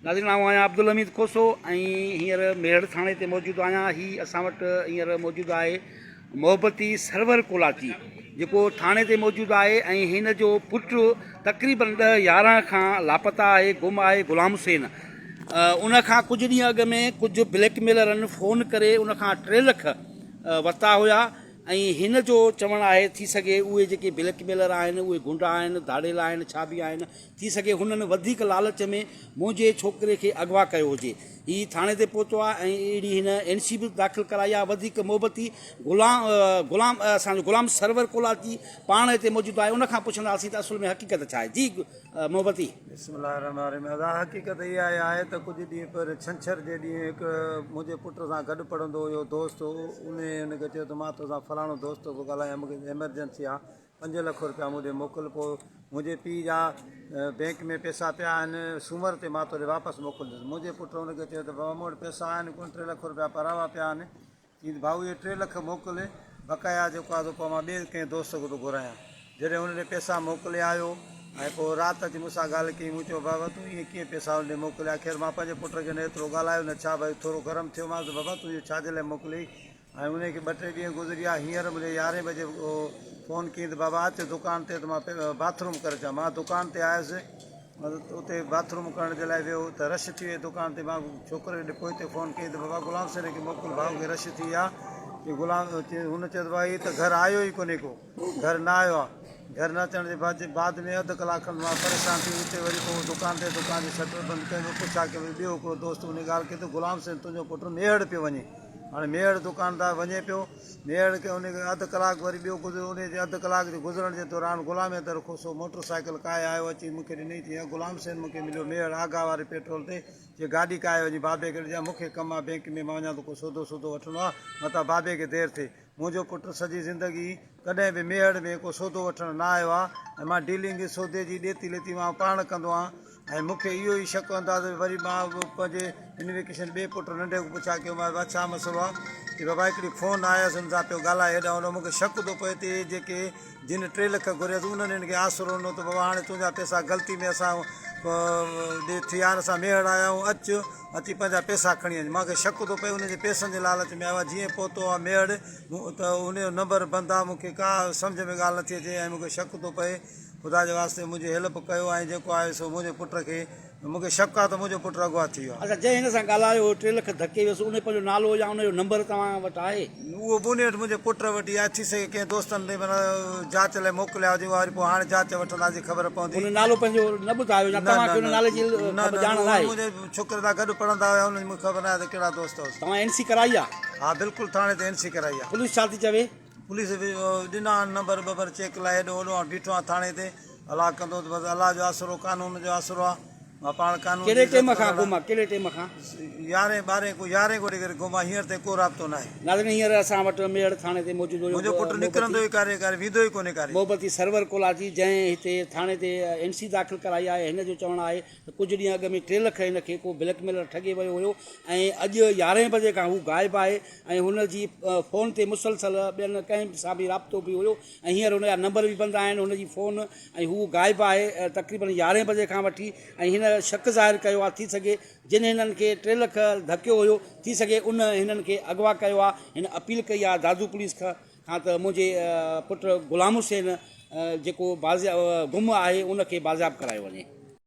ناظرين آئون آهيان عبدالحميد کوسو ۽ هينئر ميهڙ ٿاڻي تي موجود آهيان هي اسان وٽ هينئر موجود آهي محبتي سرور ڪولاچي جيڪو ٿاڻي تي موجود آهي ۽ هن جو پٽ تقريبن ڏهه 11 کان لاپتا آهي گم آهي غلام حسين ان کان ڪجهه ڏينهن اڳ ۾ ڪجهه بليڪ ميلرن فون ڪري ان کان 3 لک ورتا هيا ۽ هن جو چوڻ آهي ٿي سگهي اهي جيڪي بليڪ ميلر آهن اهي گنڊا آهن ڌاڙيل آهن ڇا به آهن ٿي سگهي هنن وڌيڪ لالچ ۾ منهنجي ڇوڪري کي اغوا ڪيو هجي. هي ٿاڻي تي پهتو آهي ۽ اهڙي هن اين سي به داخل ڪرائي آهي. وڌيڪ محبتي غلام غلام اسان جو غلام سرور ڪولاچي پاڻ هتي موجود آهي ان کان پڇنداسين ته اصل ۾ حقيقت ڇا آهي. جي محبتي. بسم الله الرحمٰن الرحيم ادا حقيقت اها آهي ته ڪجهه ڏينهن پهرين ڇنڇر جي ڏينهن هڪ منهنجي پٽ سان گڏ پڙهندو هيو دوست هو انهي هن کي چيو ته مان توسان فلاڻو دوست ٿو ڳالهايان مونکي ايمرجنسي آهي پنج لک روپيا مون ڏي موڪل پوء منهنجي پيء جا بئنڪ ۾ پئسا پيا آهن سومر تي مان توڏي واپس موڪلندس منهنجي پٽ هن کي چيو ته بابا مون وٽ پئسا آهن ڪونه ٽي لک روپيا پراوا پيا آهن چيائين ته ڀائو اهي ٽي لک موڪل بقايا جيڪو آهي سو پوء مان ٻئي ڪنهن دوست کي ٿو گهرايان جڏهن هن ڏي پئسا موڪلي آيو ۽ پوء رات اچي مون سان ڳالهه ڪيائين مون چيو بابا تون ائين ڪيئن پئسا هن ڏي موڪليا خير مان پنهنجي پٽ کي نه ايترو ڳالهايو نه ڇا ڀائي ٿورو گرم ٿيومانس ته بابا تون اهو ڇا جي لاء موڪليئي ۽ انهي کي ٻه ٽي ڏينهن گذري ويا هينئر منهنجي يارهين بجي فون ڪيائين ته بابا اچ دڪان تي ته مان باٿ روم ڪري اچان مان دڪان تي آيس اتي باٿ روم ڪرڻ جي لاء ويو ته رش ٿي وئي دڪان تي مان ڇوڪري ڏي پوئتي فون ڪيائين ته بابا غلام حسين کي موڪل ڀاء کي رش ٿي وئي آهي غلام هن چيو ته بابا هي ته گهر آيو ئي ڪونهي ڪو گهر نه آيو آ. گهر نه اچڻ جي بعد بعد ۾ اڌ ڪلاڪ کن مان پريشان ٿي اتي وري پوء دڪان تي دڪان جو شٽر بند ڪيم پڇا ڪيم وري ٻيو هڪڙو دوست انهي ڳالهه ڪئي ته غلام حسين تنهنجو پٽ ميهڙ پيو وڃي هاڻي ميهڙ دڪان تان وڃي پيو ميهڙ کي انهي کي اڌ ڪلاڪ وري ٻيو گذريو انهي جي اڌ ڪلاڪ جي گذرڻ جي دوران غلام حيدر کوسو موٽر سائيڪل ڪاهي آيو اچي مون کي ڏنئي چيائين غلام حسين مون کي مليو ميهڙ آگاهه واري پيٽرول تي چي گاڏي ڪاهي وڃي بابي کي ڏجان مون کي ڪم آ بينڪ ۾ مان وڃان ٿو ڪو سودو سودو وٺڻو آ متان بابي کي دير ٿئي منهنجو پٽ سڄي زندگي ڪڏهن به ميهڙ ۾ ڪو سودو وٺڻ نه آيو آ ۽ مان ڊيلنگ سودي جي ڏيتي ليتي مان پاڻ ڪندو آهيان ۽ مون کي اهو ئي شڪ اندازو وري مان پنهنجي انويڪيشن ٻئي پٽ ننڍي کان پڇا ڪيو مان ڇا مسئلو آ چي بابا هڪڙي فون آيس ان سان پيو ڳالهائي هيڏانهن هوڏانهن مون کي شڪ ٿو پئي ته اهي جيڪي جن ٽي لک گهريس انهن هن کي آسرو ڏنو ته بابا هاڻي تنهنجا پئسا غلطي ۾ اسان ڏي ٿيا آهن اسان ميهڙ آيا آهيون اچ اچي پنهنجا پئسا کڻي وڃ. مان کي شڪ ٿو پئي ان جي پئسن جي لالچ ۾ آيو آهي. جيئن پهتو آهي ميهڙ ته ان جو نمبر بند آهي. مون کي ڪا سمجهه ۾ ڳالهه نٿي اچي ۽ مون کي شڪ ٿو پئي. خدا جي واسطي منهنجي هيلپ ڪيو ۽ جيڪو آهي سو منهنجي پٽ کي مون کي شڪ آهي ته منهنجو پٽ اغوا ٿي ويو آهي. اڇا جنهن هن سان ڳالهايو هو ٽي لک ڌڪي ويس ان پنهنجو نالو يا ان جو نمبر توهان وٽ آهي؟ اهو به انهي وٽ منهنجي پٽ وٽ ئي آهي ٿي سگهي ڪنهن دوستن ڏي معنيٰ جاچ لاء موڪليا هجي اها وري پوء هاڻي جاچ وٺنداسين خبر پوندي. ان نالو پنهنجو نه ٻڌايو يا توهان کي ان نالي جي نه خبر نه ڄاڻ نه ناهي؟ منهنجي ڇوڪري سان گڏ پڙهندا هيا انهن جي مون کي خبر ناهي ته ڪهڙا دوست هئس. توهان اين سي ڪرائي آ؟ ها بلڪل ٿاڻي تي اين سي ڪرائي آ. پوليس ڇا ٿي چوي؟ پوليس به ڏنا آهن نمبر ٻبر چيڪ لاء هيڏو هوڏو آئون بيٺو آهيان ٿاڻي تي الله ڪندو ته بس الله جو آسرو قانون جو آسرو آ مان پاڻ قانون جي ڪهڙي عزت ٽيم کان ڪندڙ گم آ ڪهڙي ٽيم کان؟ يارهين ٻارهين ڪو يارهين گوڏي ڪري گم آ هينئر تائين ڪو رابطو ناهي. ناظرين هينئر اسان وٽ ميهڙ ٿاڻي تي موجود هيو منهنجو پٽ نڪرندو ئي ڪاري ڪاري ويندو ئي ڪونهي ڪاري. محبتي سرور ڪولاچي جنهن هتي ٿاڻي تي اين سي داخل ڪرائي آهي هن جو چوڻ آهي ته ڪجهه ڏينهن اڳ ۾ ٽي لک هن کي ڪو بليڪ ميلر ٺڳي ويو هيو ۽ اڄ يارهين بجي کان هو غائب آهي ۽ هن جي فون تي مسلسل ٻين ڪنهن سان به رابطو به هيو ۽ هينئر هن جا نمبر به بند آهن هن جي فون ۽ هو غائب آهي تقريبن يارهين بجي کان وٺي ۽ هن شڪ ظاهر ڪيو آهي ٿي سگهي جن هنن کي ٽي لک ڌڪيو هيو ٿي سگهي ان هنن کي اغوا ڪيو آهي هن اپيل ڪئي آهي دادو پوليس کان ته منهنجي پٽ غلام حسين جيڪو بازياب گم آهي ان کي بازياب ڪرايو وڃي.